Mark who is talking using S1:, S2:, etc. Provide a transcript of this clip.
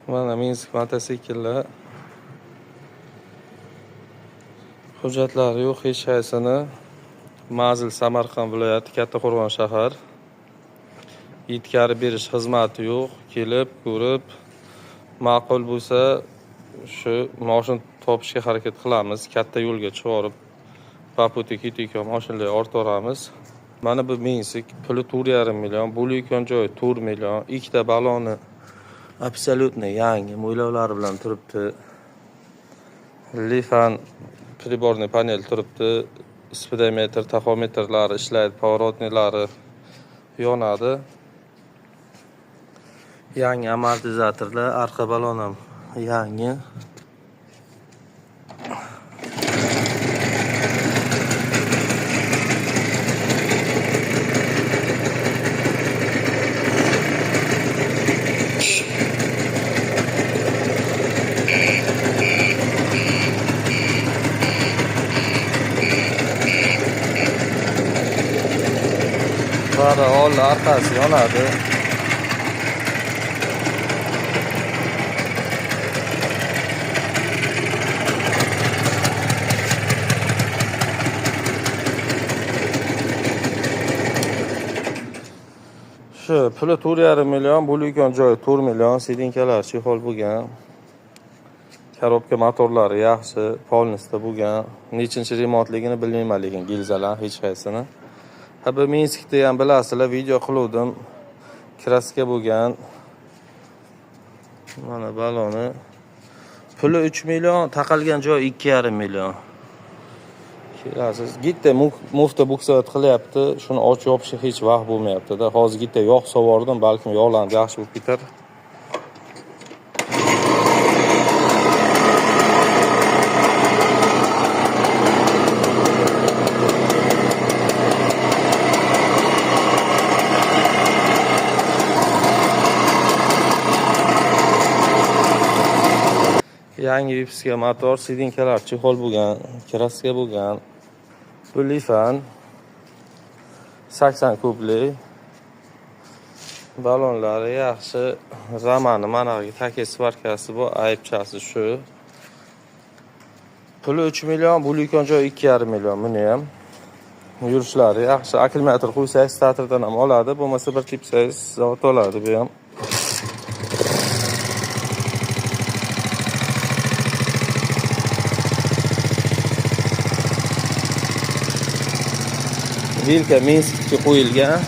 S1: Mana Minsk mototsikllar. Hujjatlari yo'q hech qaysini. Manzil Samarqand viloyati, Kattaqo'rg'on shahar. Yetkazib berish xizmati yo'q. Kelib, ko'rib, ma'qul bo'lsa shu mashina topishga harakat qilamiz. Katta yo'lga chiqarib, попутка ketayotgan mashinalarga ortaveramiz. Mana bu Minsk, puli 4,5 million, bo'layotgan joyi 4 million, ikkita baloni абсолютно yangi, mo'ylovlari bilan turibdi. Lifan приборный panel turibdi, spidometr, taxometrlari ishlaydi, поворотник lari yonadi. Yangi amortizatorlar, arqa balon ham yangi. Fara oldi, orqasi yonadi. Shu puli 4,5 million, bo'layotgan joyi 4 million, сиденья lar чехол bo'lgan. Korobka motorlari yaxshi, polnisda bo'lgan. Nechinchi remontligini bilmayman, lekin gilzalar hech qaysini. Ha, bu Minskda ham bilasizlar, video qiluvdim. Краска bo'lgan. Mana baloni. Puli 3 million, taqalgan joyi 2,5 million. Kelasiz. Bitta mufta буксовать qilyapti. Shuni ochib yopishga hech vaqt bo'lmayapti-da. Hozir bitta yog' sovordim, balkim yog'lanib yaxshi bo'lib ketar. Yangi выпуска motor, сиденья lar чехол bo'lgan, краска bo'lgan. Bu Lifan 80 kubli. Balonlari yaxshi. Ramani manag'i taki сварка si bu, aybchasi shu. Puli 3 million, bo'layotgan joyi 2,5 million buni ham. Yurishlari yaxshi. Akkumulyator qo'ysangiz starterdan ham oladi, bo'lmasa bir tepsangiz zavod oladi bu ham. Vilka Minskga qo'yilgan.